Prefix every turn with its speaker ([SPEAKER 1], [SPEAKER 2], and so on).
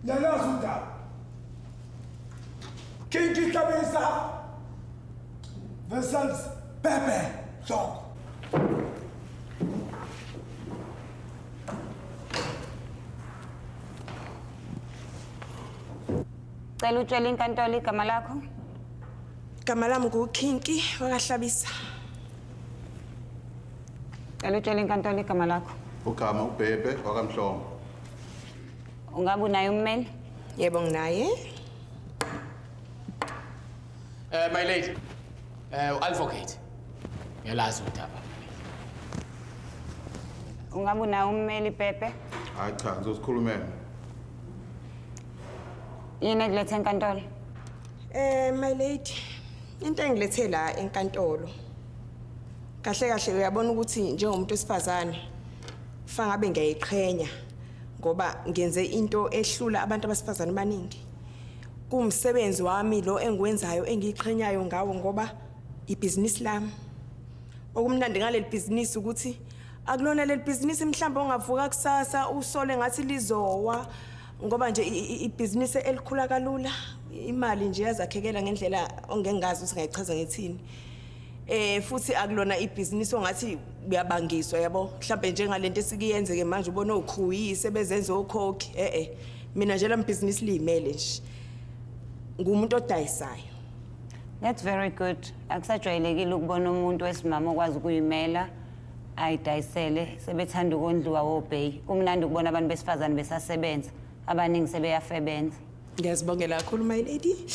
[SPEAKER 1] Ngiyalazi udaba. King Hlabisa versus Pepe Hloko.
[SPEAKER 2] Cela utshele inkantolo igama lakho.
[SPEAKER 3] Igama lami nguKhinki wakaHlabisa.
[SPEAKER 2] Cela utshele inkantolo igama lakho.
[SPEAKER 4] Ugama uBhebhe wakaMhlongo.
[SPEAKER 2] Ungabe unaye ummeli?
[SPEAKER 3] Yebo nginaye.
[SPEAKER 5] My lady, advocate. Ngiyalazi udaba.
[SPEAKER 2] Ungabe unaye ummeli Pepe?
[SPEAKER 4] Hayi cha, ngizozikhulumela.
[SPEAKER 2] Yini ekulethe enkantolo?
[SPEAKER 3] My lady, into engilethe la enkantolo. Kahle kahle uyabona ukuthi njengomuntu wesifazane fa ngabe ngiyayiqhenya ngoba ngenze into ehlula abantu abasifazane abaningi. Kuwumsebenzi wami lo engiwenzayo engiyiqhenyayo ngawo ngoba ibhizinisi lami. Okumnandi ngaleli bhizinisi ukuthi akulona leli bhizinisi mhlawumbe ongavuka kusasa usole ngathi lizowa ngoba nje ibhizinisi elikhula kalula imali nje yazakhekela ngendlela ongengazi ukuthi ngayichaza ngithini. Futhi akulona ibhizinisi ongathi uyabangiswa yabo mhlawumbe njengalento esikiyenzeke manje ubona okhuyise bezenza okhokhi mina nje lambhizinisi liyimele nje ngumuntu odayisayo.
[SPEAKER 2] That's very good. Akusajwayelekile ukubona umuntu wesimama okwazi ukuyimela ayidayisele sebethanda ukondliwa wobheyi. Kumnandi ukubona abantu besifazane besasebenza. Abaningi sebeyafebenza.
[SPEAKER 3] Ngiyazibongela kakhulu my lady.